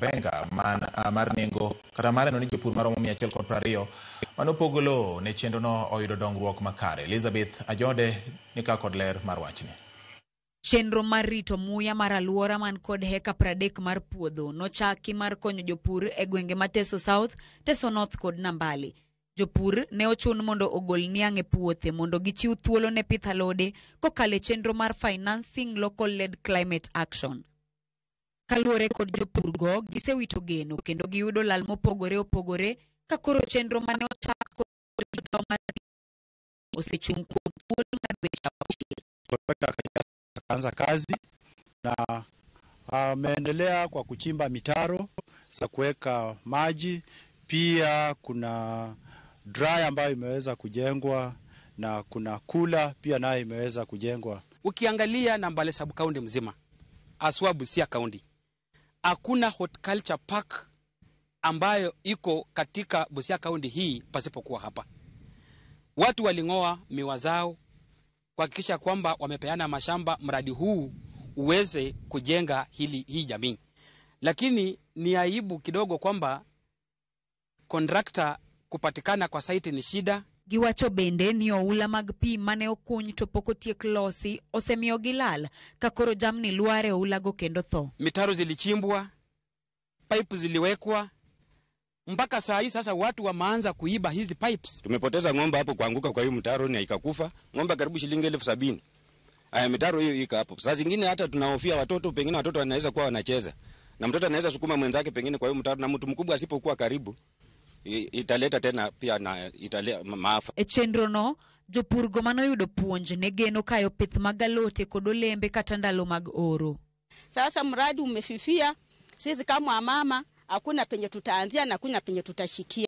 Benga man, mar nengo kata mar neno ni jopur maromo 120 manopogo lowo ne chenrono oyudo dongruok makare. Elizabeth Ajode nika kod ler mar wachni. Chenro mar rito muya mar aluora man kod heka 30 mar puodho nochaki mar konyo jopur e gwenge ma Teso South, Teso North kod Nambale. Jopur ne ochun mondo ogol niang' e puothe mondo gichiw thuolo ne pith alode kokalo e chenro mar Financing Local Led Climate Action. Kaluwore kod jopurgo, gisewito geno kendo giyudo lal mopogore opogore ka koro chenro mane ochak kod migawo mar osechung' kuom thuolo mar dweche 6. Akaanza kazi na ameendelea kwa kuchimba mitaro za kuweka maji. Pia kuna dry ambayo imeweza kujengwa na kuna cooler pia nayo imeweza kujengwa. Ukiangalia Nambale sub county mzima, aswa Busia County, hakuna horticulture park ambayo iko katika Busia County hii pasipokuwa hapa. Watu waling'oa miwa zao kuhakikisha kwamba wamepeana mashamba, mradi huu uweze kujenga hii jamii. Lakini ni aibu kidogo kwamba contractor kupatikana kwa site ni shida. Giwacho bende ni oula mag pi mane okuny to pok otiek losi osemiyo gilal ka koro jamni lwar e oulago kendo tho. Mitaro zilichimbwa, pipe ziliwekwa, mpaka saa hii sasa watu wameanza kuiba hizi pipes. Tumepoteza ng'ombe hapo kuanguka kwa hiyo mtaro na ikakufa ng'ombe karibu shilingi 70,000. Aya, mitaro hiyo iko hapo. Saa zingine hata tunahofia watoto, pengine watoto wanaweza kuwa wanacheza na mtoto anaweza sukuma mwenzake pengine kwa hiyo mtaro, na mtu mkubwa asipokuwa karibu italeta tena pia na italeta maafa. E chenro no, jopurgo manoyudo puonj ne geno kayo pith mag alote kod olembe kata ndalo mag oro. Sasa mradi umefifia, sisi kama wamama hakuna penye tutaanzia na hakuna penye tutashikia.